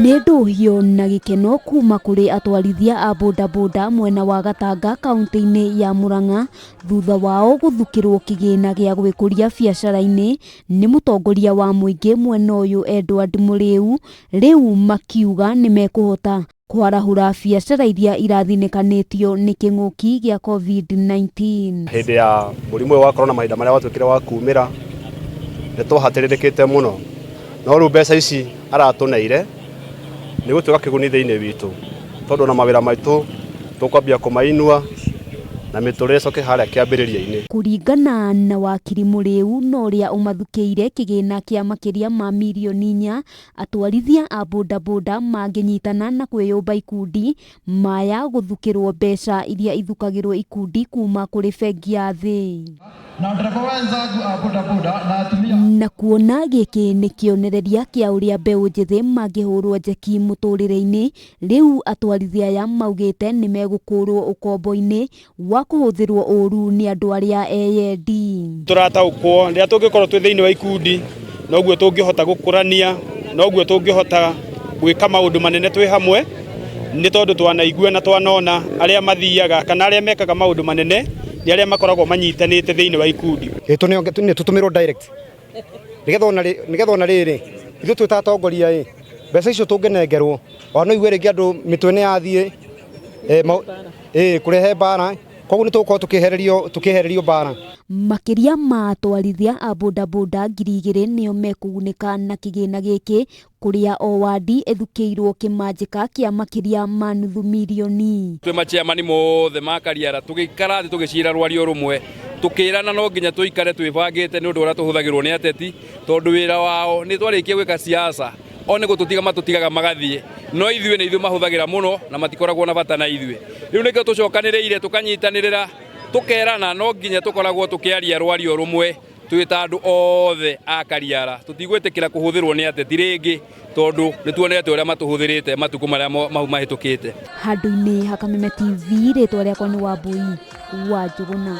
Nĩ ndũhio na gĩkeno kuma kũrĩ atwarithia a bodaboda mwena wa Gatanga kaunti-inĩ ya Murang'a thutha wao gũthukĩrwo kĩgĩna gĩa gwĩkũria biacara-inĩ nĩ mũtongoria wa mũingĩ mwena ũyũ Edward Mũrĩu, rĩu makiuga nĩmekũhota kwarahũra biacara iria irathinĩkanĩtio nĩ kĩng'ũki gĩa COVID-19. Hĩndĩ ya mũrimũ ũyũ wa corona mahinda marĩa watuĩkire wa kumĩra nĩ twahatĩrĩrĩkĩte mũno, no rĩu mbeca ici aratũneire nĩ gũtuĩka kĩguni thĩinĩ witũ, tondũ ona mawĩra maitũ tũkwambia kũmainua na mĩtũrĩre ĩcoke harĩa kĩambĩrĩria-inĩ. Kũringana na wakiri Mũrĩu na ũrĩa ũmathukĩire kĩgĩna kĩa makĩria ma mirioni inya, atwarithia a bodaboda mangĩnyitana na kwĩyũmba ikundi maya gũthukĩrwo mbeca iria ithukagĩrwo ikundi kuma kũrĩ bengi ya thĩ. Na ndereba wenzangu a bodaboda na atumia. Na kuona gĩkĩ nĩ kĩonereria kĩa ũrĩa mbeũ njĩthĩ mangĩhũrwo njeki mũtũrĩre-inĩ, rĩu atwarithia aya maugĩte nĩ megũkũrwo ũkombo-inĩ wa kũhũthĩrwo ũru nĩ andũ arĩa eyendi. Tũrataũkwo rĩrĩa tũngĩkorwo twĩ thĩinĩ wa ikundi noguo tũngĩhota gũkũrania, noguo tũngĩhota gwĩka maũndũ manene twĩ hamwe, nĩ tondũ twanaigua na twanona arĩa mathiaga kana arĩa mekaga maũndũ manene nĩ arĩa makoragwo manyitanĩte thĩinĩ wa ikundi. Nĩ tũtũmĩrwo direct nĩgetha ona rĩrĩ ithuĩ twĩ ta atongoria ĩ mbeca icio tũngĩnengerwo ona no igue rĩngĩ andũ mĩtwe nĩ yathiĩ kũrehe mbara, koguo nĩ tũgũkorwo tũkĩehererio mbara. Makĩria ma atwarithia a bodaboda 2000 nĩo mekũgunĩka na kĩgĩna gĩkĩ kũrĩa o wandi ĩthukĩirwo kĩmanjĩka kĩa makĩria ma nuthu mirioni. Twĩ machairman mothe ma Kariara tũgĩikara thĩ tũgĩcira rwario rũmwe tũkĩrana no nginya tũikare twĩbangĩte nĩ ũndũ ũrĩa tũhũthagĩrwo nĩ ateti, tondũ wĩra wao nĩ twarĩkia gwĩka siasa o nĩ gũtũtiga matũtigaga magathiĩ, no ithuĩ nĩ ithuĩ mahũthagĩra mũno na matikoragwo na bata na ithuĩ. Rĩu nĩkĩo tũcokanĩrĩire tũkanyitanĩrĩra tũkerana no nginya tũkoragwo tũkĩaria rwario rũmwe twĩ ta andũ othe a Kariara. Tũtigwĩtĩkĩra kũhũthĩrwo nĩ ateti rĩngĩ tondũ nĩ tuonete ũrĩa matũhũthĩrĩte matukũ marĩa mau mahĩtũkĩte. Handũ-inĩ ha Kameme TV, rĩtwa rĩakwa nĩ Wambui wa Njũgũna.